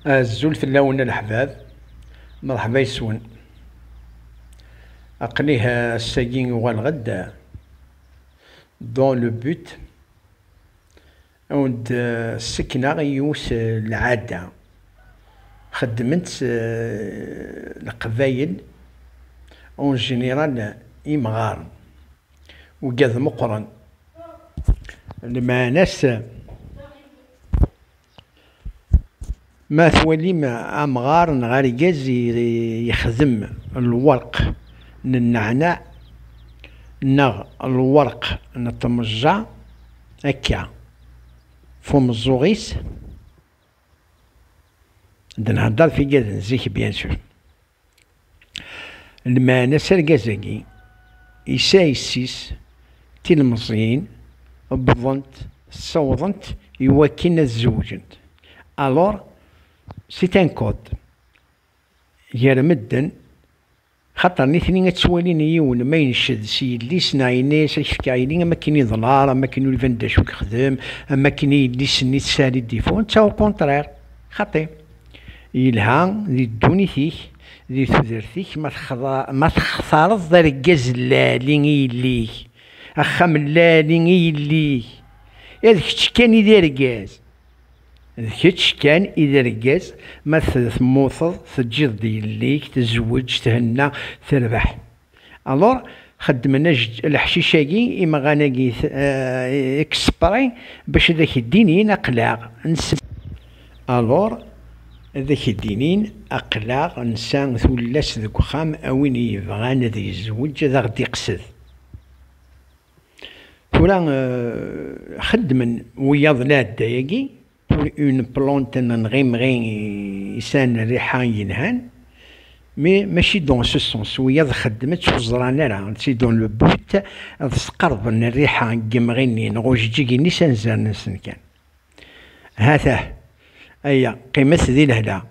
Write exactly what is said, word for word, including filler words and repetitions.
Azul fell-awen a leḥbab, merḥba yes-wen. Aql-i ass-agi uɣaleɣ-d dans le but ad wen-d-ssekneɣ yiwet lɛada xeddmen-tt Leqbayel en général, imɣaren, ugad meqqren. Lmeɛna-s, ma twalim amɣar neɣ argaz yexdem lwerq n nneɛnaɛ neɣ lwerq n tmeẓẓa, akka f umeẓẓuɣ-is, d nhedder f igad n zik, bien sûr. Lmeɛna-s, argaz-agi yesɛa yessi-s, tilemẓiyin wwḍent, ssawḍent i wakken ad zewǧent. Alors, c'est un code gar medden, xaṭer nitni ad twalin yiwen ma yenced s yelli-s neɣ yenna-yas ad k-fkeɣ yelli, am akken iḍlar, am akken ur iban d acu yexdem, am akken i yelli-s-nni tesɛa les défauts, netta au contraire, xaṭi. Yelha di ddunit-ik, di tudert-ik, ma texḍa-, ma textareḍ d argaz n lɛali i yelli-k, axxam n lɛali i yelli-k, d kečč kan i d argaz. D kečč kan i d argaz, ma t-, temmuteḍ, teǧǧiḍ-d yelli-k, tezweǧ, thenna, terbeḥ. Alors, xeddmen aj-, leḥcic-agi, imɣan-agi, t-, eh, exprès, bac ad ak-d-inin aql-aɣ. Ns-, alors, ad ak-d-inin aql-aɣ, nesɛa tullas deg uxxam, a win yebɣan ad yezweǧ, ad aɣ-d-iqsed. Tura, eh, xeddmen wiyaḍ lɛedda-agi, pour une plante neɣ imɣi yesɛan rriḥa yelhan, mais mačči dans ce sens, wiyaḍ xeddmen ur ẓran ara, c'est dans le but ad sqerben rriḥa n yimɣi-nni neɣ ujeǧǧig-nni s anzaren-nsen kan. Hatah, aya, qqimet di lehla.